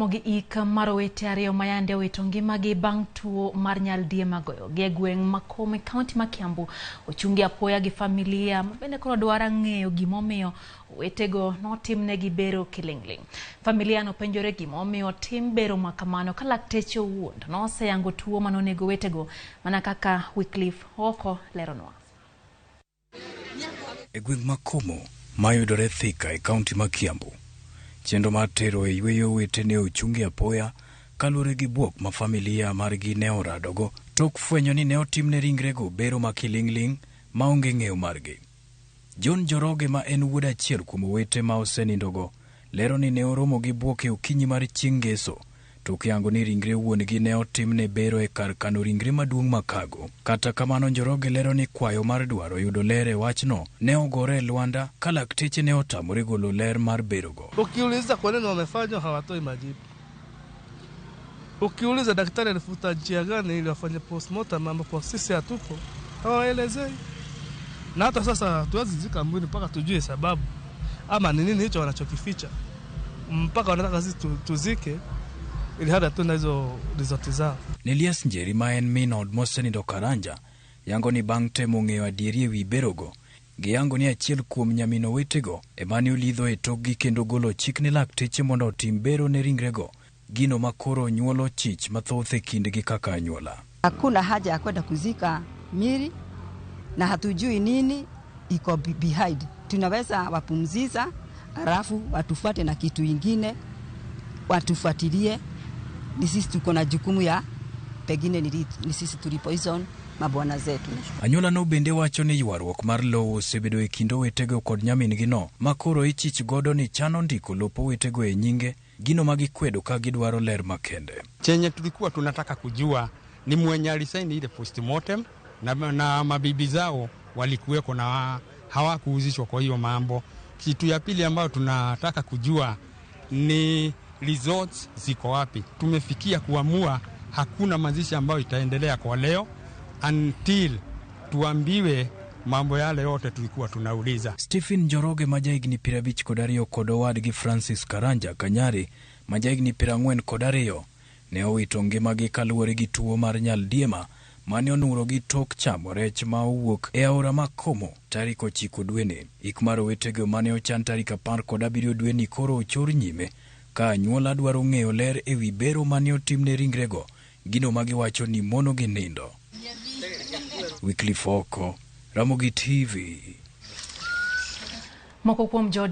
Ramogi ik mar owete ariyo ma yande owito ngimagi bang' tuo mar nyaldiema goyogi e gweng' ma Kome, kaunti ma Kiambu ochungi apoya gi familia ma bende koro dwaro ng'eyo gimomiyo owetego notimnegi bero kiling'ling'. Familia no penjore gimomiyo otim bero ma kamano ka lakteche owuon to noseyango tuo manonego owetego mana kaka Wycliffe Oko leronwa. E gweng' ma Komo mayudore Thika e kaunti ma Kiambu, chenro mar tero e yweyo owete ne ochungi apoya kaluwore gi bwok ma familia margi ne oradogo tok fwenyo ni ne otimne ringrego bero ma kiling'ling' maonge ng'eyo margi. John Njoroge ma en wuod achiel kuom owete ma osenindogo lero ni ne oromo gi bwok e okinyi mar chieng' ngeso tok yango ni ringre wuon-gi ne otimne bero e kar kano ringre maduong' ma Kago. Kata kamano Njoroge lero ni kwayo mar dwaro yudo ler e wachno ne ogore e lwanda ka lakteche ne otamore golo ler mar berogo. Ukiuliza kwa nini wamefanywa hawatoi majibu. Ukiuliza daktari alifuta njia gani ili wafanye postmortem ambapo sisi hatupo, hawaelezei. Na hata sasa hatuwezi zika mwili mpaka tujue sababu ama ni nini hicho wanachokificha, mpaka wanataka sisi tuzike ili hadi hatuna hizo result zao. Nelias Njeri ma en min od mosenindo Karanja yango ni bang' temo ng'eyo adieri e wi berogo, giyango ni achiel kuom nyamin owetego ema ne olidho e tokgi kendo golo chik ne lakteche mondo otim bero ne ringrego, gino ma koro nyuolo chich mathoth e kindgi kaka anyuola. Hakuna haja ya kwenda kuzika mili na hatujui nini iko behind. Tunaweza wapumziza alafu watufuate na kitu ingine, watufuatilie. Ni sisi tuko na jukumu ya pengine ni sisi tulipoison mabwana zetu. Anyuola no bende wacho ni ywaruok mar lowo osebedo e kind owetego kod nyamin-gi no ma koro ichich godo ni chano ndiko lop owetego e nyinge, gino ma gikwedo ka gidwaro ler makende. Chenye tulikuwa tunataka kujua ni mwenye alisaini ile postmortem na mabibi zao walikuweko na hawakuhusishwa kwa hiyo mambo. Kitu ya pili ambayo tunataka kujua ni results ziko wapi. Tumefikia kuamua hakuna mazishi ambayo itaendelea kwa leo until tuambiwe mambo yale yote tulikuwa tunauliza. Stephen Njoroge ma jahigni 52 kod owadgi Francis Karanja Kanyari ma jahigni 42 ne owito ngimagi kaluwore gi tuo mar nyaldiema mane onurogi tok chamo rech ma owuok e aora ma Komo tarik 9 dweni. Ik mar owetego mane ochan tarik 17 dweni koro ochor nyime ka anyuola dwaro ng'eyo ler e wi bero mane otimne ringrego, gino ma giwacho ni mono gi nindo. Wycliffe Oko, Ramogi TV. Moko kuom jood